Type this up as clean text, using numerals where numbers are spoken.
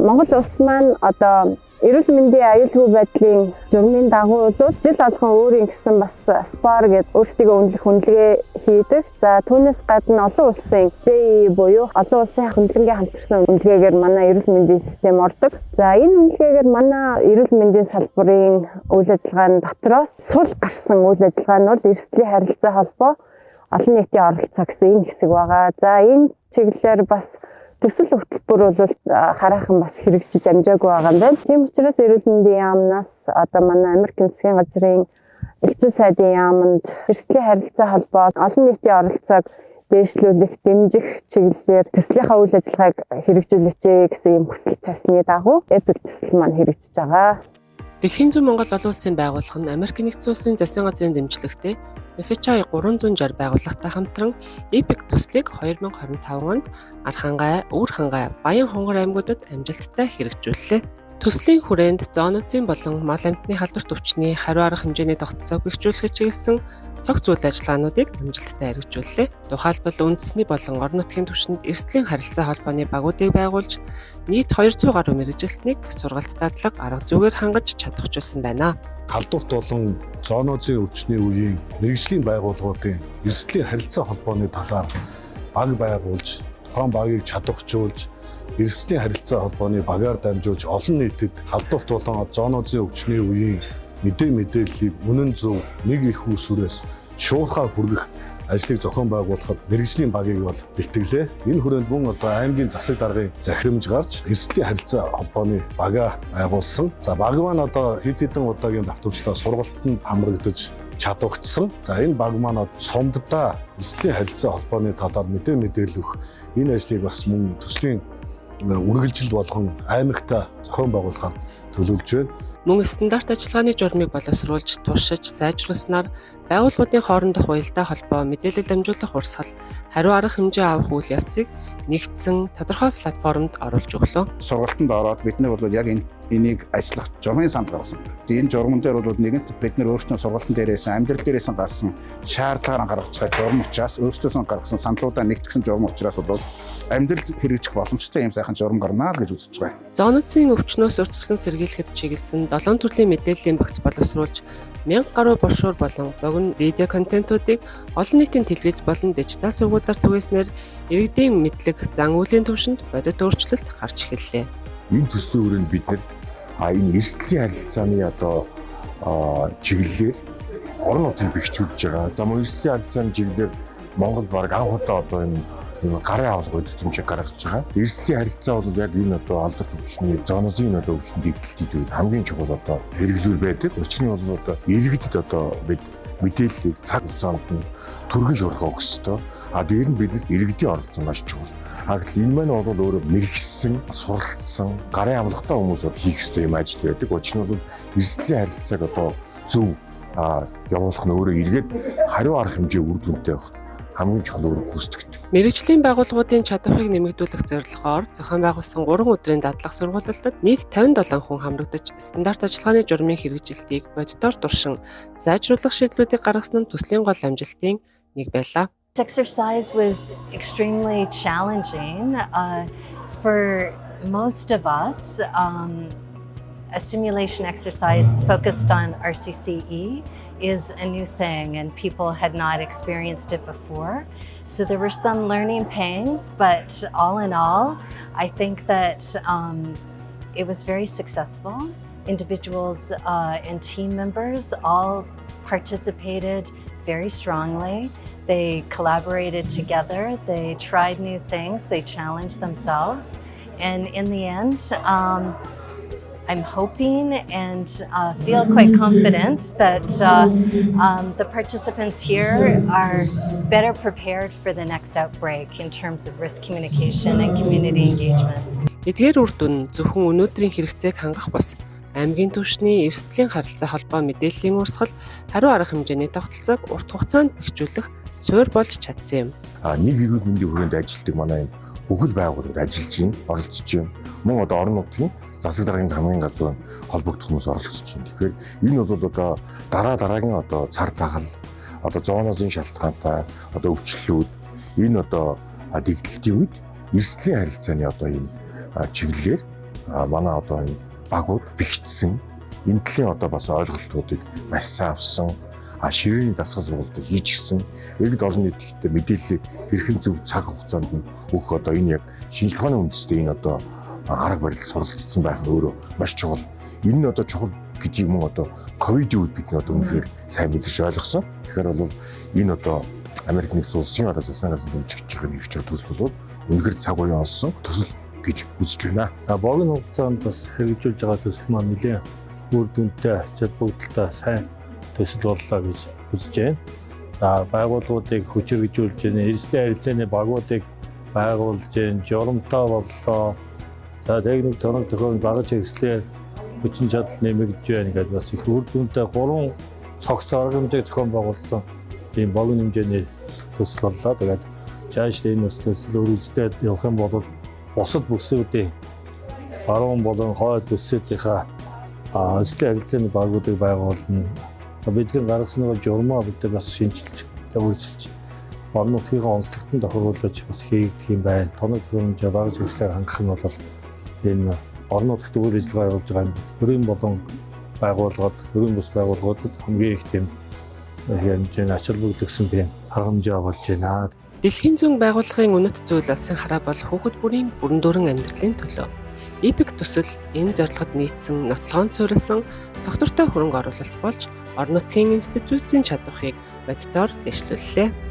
Монгол улс маань одоо эрүүл мэндийн аюулгүй байдлын журмын дагуу бол жил болгон өөрийн гэсэн бас SBAR гэдэг өөрсдийгөө үнэлэх үнэлгээ хийдэг. За, түүнээс гадна олон улсын JE буюу олон улсын хөндлөнгийн хамтарсан үнэлгээгээр манай эрүүл мэндийн систем ордог. За, энэ үнэлгээгээр манай эрүүл мэндийн салбарын үйл ажиллагааны дотроос сул гарсан үйл ажиллагаа нь бол эрсдлийн харилцаа холбоо, олон нийтийн оролцоо гэсэн энэ хэсэг байгаа. За, энэ чиглэлээр бас төсөл хөтөлбөр бол хараахан бас хэрэгжиж амжаагүй байгаа юм байна. Тийм учраас эрүүл мэндийн яамнаас одоо манай Америкийн засгийн газрын элчин сайдын яаманд эрсдлийн харилцаа холбоо, олон нийтийн оролцоог дээшлүүлэх, дэмжих чиглэлээр төслийнхаа үйл ажиллагааг хэрэгжүүлээч гэсэн юм хүсэл тавьсны дагуу EPIC төсөл маань хэрэгжиж байгаа. Дэлхийн зүйн Монгол олон улсын байгууллага нь Америк Нэгдсэн Улсын засгийн газрын дэмжлэгтэй FHI 360 байгууллагатай хамтран EPIC төслийг 2025 онд Архангай, Өвөр Хангай, Баян хонгор аймагуудад амжилттай хэрэгжүүллээ. Төслийн хүрээнд зоонозын болон мал амьтны халдварт өвчний хариу арга хэмжээний тогтолцоог бэхжүүлэхэд чиглэсэн цогц үйл ажиллагаануудыг амжилттай хэрэгжүүллээ. Тухайлбал, үндэсний болон орон нутгийн түвшинд эрсдлийн харилцаа холбооны багуудыг байгуулж, нийт 200 гаруй мэргэжилтнийг сургалт, дадлага, арга зүгээр хангаж чадваржуулсан байна. Халдварт болон зоонозын өвчний үеийн мэргэжлийн байгууллагуудын эрсдлийн харилцаа холбооны талаар баг байгуулж, тухайн багийг чадваржуулж, эрсдлийн харилцаа холбооны багаар дамжуулж олон нийтэд халдварт болон зоонозын өвчний үеийн мэдээллийг үнэн зөв, нэг эх үүсвэрээс шуурхаа хүргэх ажлыг зохион байгуулахад мэргэжлийн багийг бол бэлтгэлээ. Энэ хүрээнд мөн одоо аймгийн засаг даргын захирамж гарч эрсдлийн харилцаа холбооны багаа байгуулсан. За, баг маань одоо хэд хэдэн удаагийн давтамжтай сургалтанд хамрагдаж чадварагдсан. За, энэ баг маань сумддаа эрсдлийн харилцаа холбооны талаар мэдээлэл өгөх энэ ажлыг бас мөн төслийн үргэлжил болгон аймагта зохион байгуулахаар төлөвлөж байна. Мөн стандарт ажиллагааны журмыг боловсруулж, туршиж, сайжруулснаар байгууллагуудын хоорондох уялдаа холбоо, мэдээлэл дамжуулах урсгал, хариу арга хэмжээ авах үйл явцыг нэгдсэн тодорхой платформд оруулж өглөө. Сургалтанд ороод бид нар бол яг энэ энийг ажиллах журмын санал гаргасан. Энэ журман дээр бол нэгэнт бид нар өөрсдөө сургалтын дээрээс, амьдрал дээрээс гарсан шаардлагаар гаргаж байгаа журам учраас, өөрсдөөс нь гаргасан саналуудаа нэгтгэсэн журам учраас бол амьдралд хэрэгжих боломжтой юм сайхан журам гарнаа л гэж үзэж байгаа. Зоонозын өвчнөөс урьдчилан сэргийлэхэд чиглэсэн 7 төрлийн мэдээллийн багц боловсруулж, 1000 гаруй брошюр болон богино видео контентуудыг олон нийтийн телевиз болон дижитал сувгуудаар түгээснээр иргэдийн мэдлэг, зан үйлийн түвшинд бодит өөрчлөлт гарч эхэллээ. Энэ төслийн хүрээнд бид нар энэ эрсдлийн харилцааны одоо чиглэлээр орон нутгийг бэхжүүлж байгаа. За, мөн эрсдлийн харилцааны чиглэлээр Монгол баг анх удаа одоо энэ юм гарын авалга хөтөлбөрийг гаргаж байгаа. Эрсдлийн харилцаа бол яг энэ одоо алдарт өвчний, зоонозын одоо өвчнөд эвдэлтийн үед хамгийн чухал одоо хэрэглүүр байдаг. Учир нь бол одоо иргэдэд одоо бид мэдээллийг цаг хугацаанд нь түргэн шуурхаа өгөх ёстой. А дээр нь бидэнд иргэдийн оролцоо маш чухал. А гэтэл энэ маань бол өөрөө мэргэшсэн, суралцсан, гарын авлагатай хүмүүс бол хийх ёстой юм ажил байдаг. Учир нь бол эрсдлийн харилцааг одоо зөв явуулах нь өөрөө эргээд хариу арга хэмжээ үр дүнтэй байх хамгийн чухал үүрэг гүйцэтгэдэг. Мэргэжлийн байгууллагуудын чадварыг нэмэгдүүлэх зорилгоор зохион байгуулсан 3 өдрийн дадлага сургуулилтад нийт 57 хүн хамрагдаж, стандарт ажиллагааны журмын хэрэгжилтийг бодитоор туршин сайжруулах шийдлүүдийг гаргасан нь төслийн гол амжилтын нэг байлаа. This exercise was extremely challenging for most of us. A simulation exercise focused on RCCE is a new thing, and people had not experienced it before. So there were some learning pangs, but all in all, I think that it was very successful. Individuals and team members all participated very strongly. They collaborated together, they tried new things, they challenged themselves. And in the end, I'm hoping and feel quite confident that the participants here are better prepared for the next outbreak in terms of risk communication and community engagement. Эдгээр үр дүн зөвхөн өнөөдрийн хэрэгцээг хангах бус, аймгийн түвшний эрсдлийн харилцаа холбоо, мэдээллийн урсгал, хариу арга хэмжээний тогтолцоог урт хугацаанд бэхжүүлэх суурь болж чадсан юм. А нэг эрүүл мэндийн хүрээнд ажилладаг манай энэ бүхэл байгууллагууд ажиллаж байна, оролцож байна. Мөн одоо орон нутгийн засаг даргын хамгийн газар холбогдох хүмүүс оролцож байна. Тэгэхээр энэ бол одоо дараа дараагийн одоо цар тахал, одоо зоонозын шалтгаантай одоо өвчлөлүүд, энэ одоо дэгдэлтийн үед эрсдлийн харилцааны одоо энэ чиглэлээр Манай одоо энэ багууд бэхжсэн энэ төрлийн одоо бас ойлголтуудыг маш сайн авсан, ширээний дасгал сургалтыг хийж гисэн иргэд олон нийтэд мэдээллийг хэрхэн зөв цаг хугацаанд нь өгөх одоо энэ яг шинжилгээ ухааны үндэстэй энэ одоо арга барил суралцсан байх нь өөрөө маш чухал. Энэ нь одоо чухал гэдгийг мөн одоо ковидын үед бид одоо үнэхээр сайн мэдэрч ойлгосон. Тэгэхээр бол энэ одоо Америк нэгдсэн улсын одоо засгийн газрын дэмжигч байгаа нэгж төсөл бол үнэхээр цаг үеийн олсон төсөл гэж үзэж байна. За, богино хугацаанд бас хэрэгжүүлж байгаа төсөл маань нэлээд үр дүнтэй, ач холбогдолтой сайн төсөл боллоо гэж үзэж байна. За, байгууллагуудыг хүчирхэгжүүлж байна, эрсдлийн харилцааны багуудыг байгуулж байна, журамтай боллоо. За, техник тоног төхөөрөмж, багаж хэрэгслээр хүчин чадал нэмэгдэж байна гэдээ бас их үр дүнтэй гурван цогц арга хэмжээг зохион байгуулсан тийм богино хэмжээний төсөл боллоо. Тэгээд цааш энэ бас төсөл үргэлжлээд явах юм бол бусад бүсүүдийн, баруун болон хойд бүсүүдийнхаа эрсдлийн харилцааны багуудыг байгуулна. Бидний гаргасан нөгөө журмаа бид нар бас шинэчилж, өөрчилж, орон нутгийнхаа онцлогтон тохируулж бас хийгдэх юм байна. Тоног төхөөрөмжөө, багаж хэрэгслээр хангах нь бол энэ орон нутагт үйл ажиллагаа явуулж байгаа төрийн болон байгууллагад, төрийн бус байгууллагуудад хамгийн их тийм хэмжээний ач холбогдол тийм арга хэмжээ болж байна. Дэлхийн зүүн байгууллагын үнэт зүйл алсын хараа бол хүүхэд бүрийн бүрэн дүүрэн амьдралын төлөө. EPIC төсөл энэ зорилгод нийцсэн нотлогоон суурилсан тогтвортой хөрөнгө оруулалт болж орон нутгийн институцийн чадварыг бодитоор дэвшлүүллээ.